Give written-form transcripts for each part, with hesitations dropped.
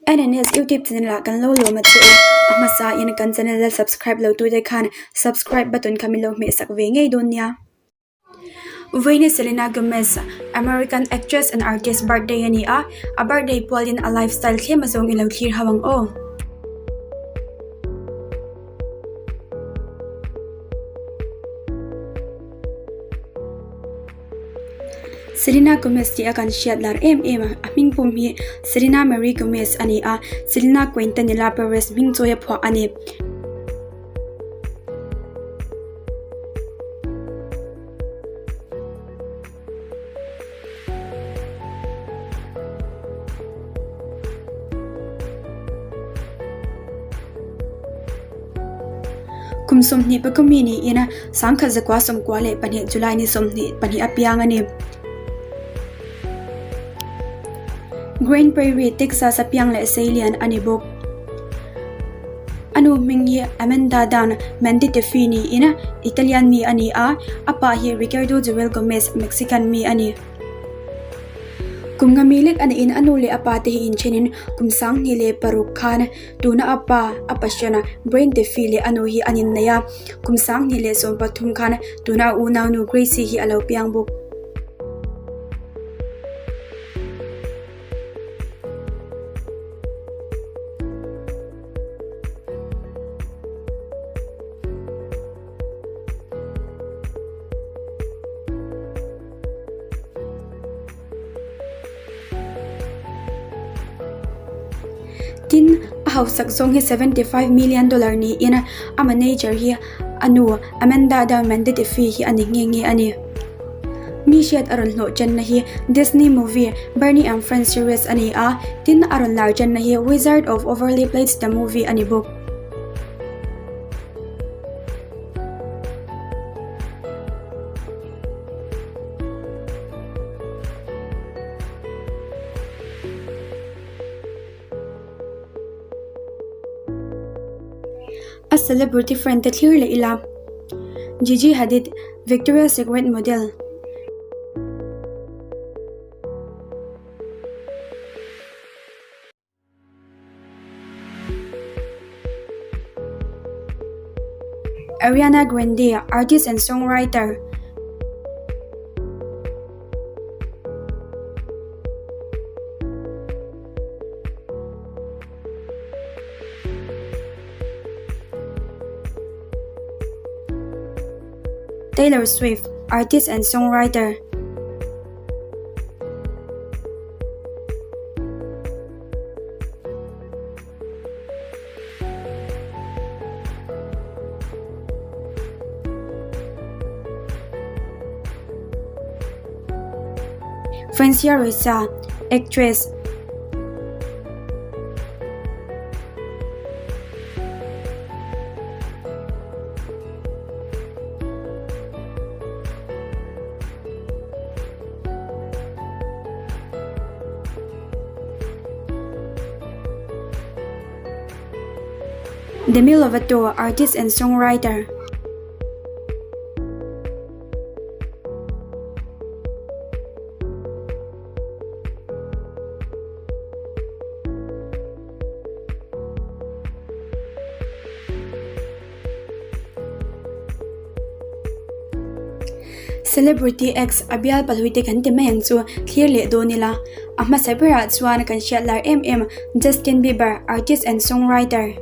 NNS YouTube channel ah kan lo lawm a che u. A hmasa in kan channel la subscribe lo tute khan subscribe button kha min lo hmeh sak ve ngei dawn nia. Vawiin Selena Gomez, American actress and artist birthday a ni a, a birthday pualin a lifestyle thlem a zawng i lo thlir ho ang aw. Selena Gomez tih a kan hriat lar em em a, a hming pum hi Selena Marie Gomez a ni a, Selena Quintanilla Perez hming chawi a phuah a ni. Kum 20 pakumi niin 1992 July ni 22 a piang a ni. Grand Prairie, Texas a piang leh seilian a ni bawk. A nu hming hi Amanda Down Menditefi niin Italian mi a ni a, a pa hi Ricardo Joel Gomez, Mexican mi a ni. Kum nga mi lek a niin a nu leh a pa te hi inthenin kum 2006 khan tuna a pa, a passion, Brain Tefi leh a nu hi an innei a, kum 2013 khan tuna a unaunu Gracie hi a lo piang bawk. Tin, a hausak zawng hi $75 million niin a manager hi a nu Amanda Dauman Detefi hi a ni nghe nghe a ni. Mi hriat a rawn hlawh channa hi Disney movie Barney and Friends series a ni a, tin a rawn lar channa hi Wizard of Overly Place the Movie a ni bawk. A celebrity friend te thlir leh ila, Gigi Hadid, Victoria's Secret model. Ariana Grande, artist and songwriter. Taylor Swift, artist and songwriter. Francia Raisa, actress. Demi Lovato, artist and songwriter. Celebrity ex a bial palhui te kan ti mai ang chu thlir leh dawn ila. A hmasa berah chuan kan hriat lar em em Justin Bieber, artist and songwriter.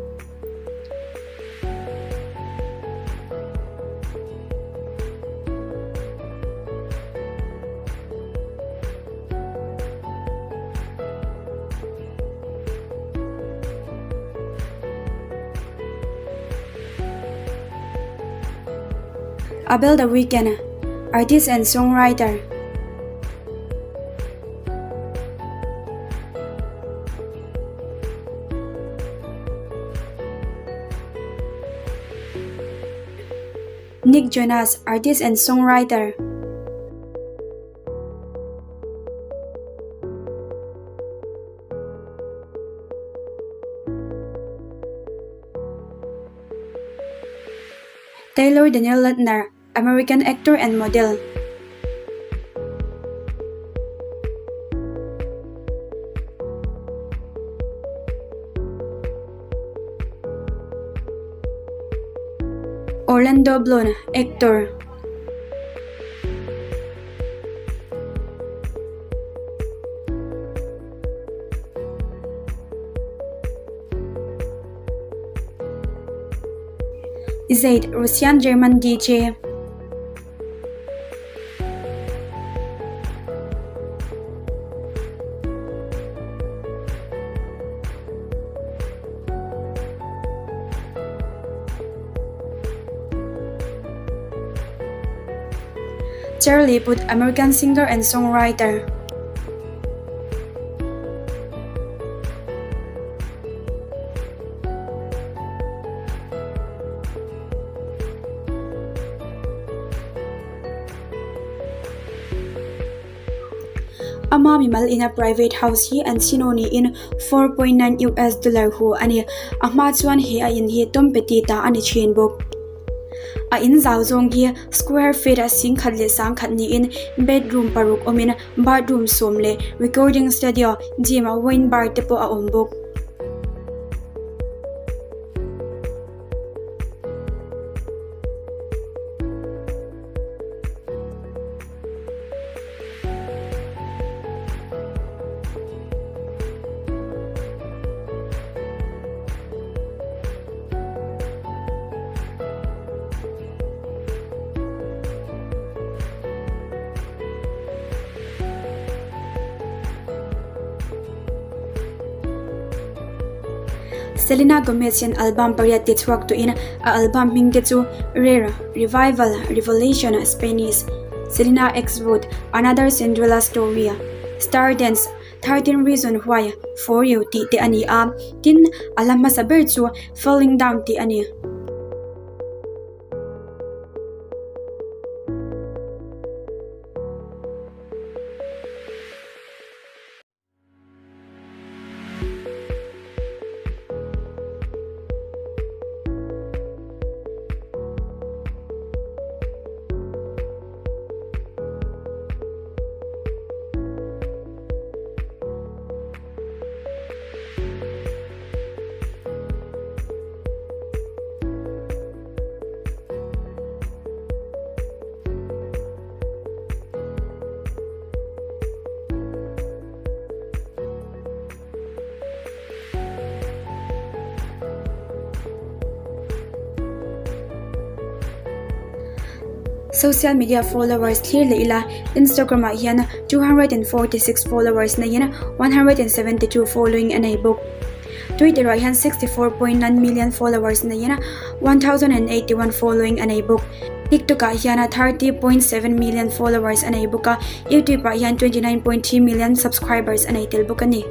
Abel The Weeknd, artist and songwriter. Nick Jonas, artist and songwriter. Taylor Daniel Lautner, American actor and model. Orlando Bloom, Actor. Zayed, Russian German DJ. Charlie Puth, American singer and songwriter. Ama mimal ina private house hi an chino niin 4.9 US dollar hu a ni. A hma chuan he a in hi Tom Petty ta a ni thin bawk. A in zau zawng hi square feet a 10,000 leh 1,000 niin bedroom paruk awmin bathroom sawm leh recording studio, gym, wine bar te pawh a awm bawk. Selena Gomez hian album pariat ti chhuak tuin a album hming te chu Rare, Revival, Revolution, Spanish, Selena X Ruth, Another Cinderella Story, Stardance, 13 Reason Why, For You tih te a ni a, tin a la hmasa ber chu Falling Down tih a ni. Social media followers thlir leh ila Instagram ah hian 246 followers neiin 172 following a nei bawk. Twitter ah hian 64.9 million followers neiin 1081 following a nei bawk. TikTok ah hian 30.7 million followers a nei bawk a, YouTube ah hian 29.3 million subscribers a nei tel bawk a ni.